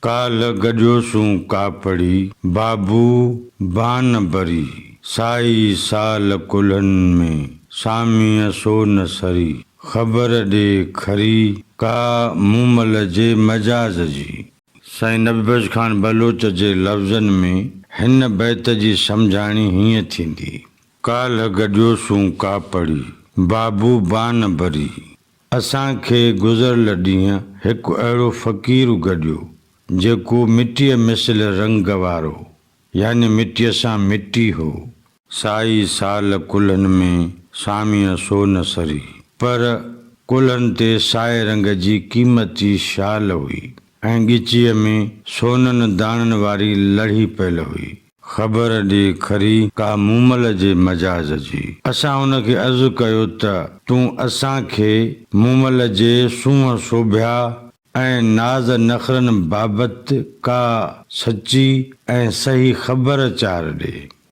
ڪالهه گڏيوسون ڪاپڙي، بابو بان بري، سائي سال ڪلهن ۾، ساميء سو نه سري، خبر ڏي کري، ڪا مومل جي مجاز جي. سائين نبي بخش خان بلوچ جي لفظن ۾ هن بيت جي سمجهاڻي هيئن ٿيندي. ڪالهه گڏيوسون ڪاپڙي، بابو بان بري. اسان کي گذريل ڏينهن هڪ اهڙو فقير گڏيو، جيڪو مٽيء مثل رنگ وارو، يعني مٽيء سان مٽي هو. سائي سال ڪلهن ۾ ساميء سو نه سري، پر ڪلهن تي سائي رنگ جي قيمتي شال هئي ۽ ڳچيء ۾ سونن داڻن واري لڙهي پيل هئي. خبر ڏي کري ڪا مومل جي مجاز جي. اسان ان کي عرض ڪيو ته تون اسان کي مومل جي سونهن سوڀيا ۽ ناز نخرن بابت ڪا سچي ۽ صحيح خبر چار ڏي.